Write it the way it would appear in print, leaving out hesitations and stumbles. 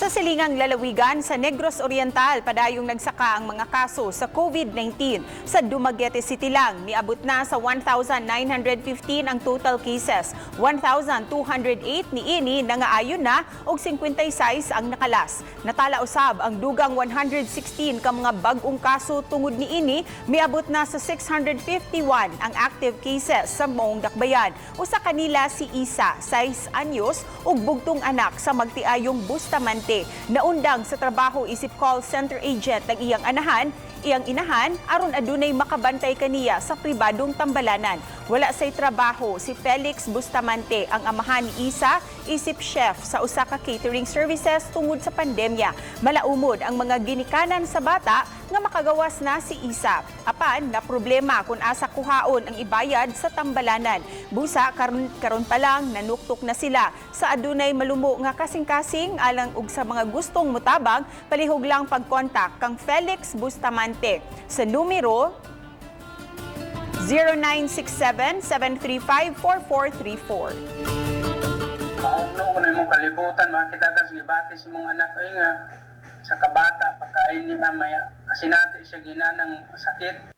Sa silingang lalawigan sa Negros Oriental, padayong nagsaka ang mga kaso sa COVID-19. Sa Dumaguete City lang, niabot na sa 1,915 ang total cases. 1,208 niini nangaayon na og 56 ang nakalas. Natala usab ang dugang 116 ka mga bag-ong kaso. Tungod niini, miabot na sa 651 ang active cases sa maong dakbayan. Usa kanila si Isa, 6 anyos, ug bugtong anak sa magtiayong Bustamante. Naundang sa trabaho isip call center agent ng iyang inahan aron adunay makabantay kaniya sa pribadong tambalanan. Wala say trabaho si Felix Bustamante, ang amahan ni Isa, isip chef sa usa ka catering services tungod sa pandemya. Malaumod ang mga ginikanan sa bata nga makagawas na si Isa. Apan na problema kung asa kuhaon ang ibayad sa tambalanan. Busa karon pa lang nanuktok na sila sa adunay malumo nga kasing-kasing alang og sa mga gustong mutabang, palihog lang pagkontak kang Felix Bustamante sa numero 0967-735-4434. Maugno ko na imong kalibutan, makita ka sa gibati sa imong anak ay nga sa kabata pagkain niya maya kasinati siya ginanang sakit.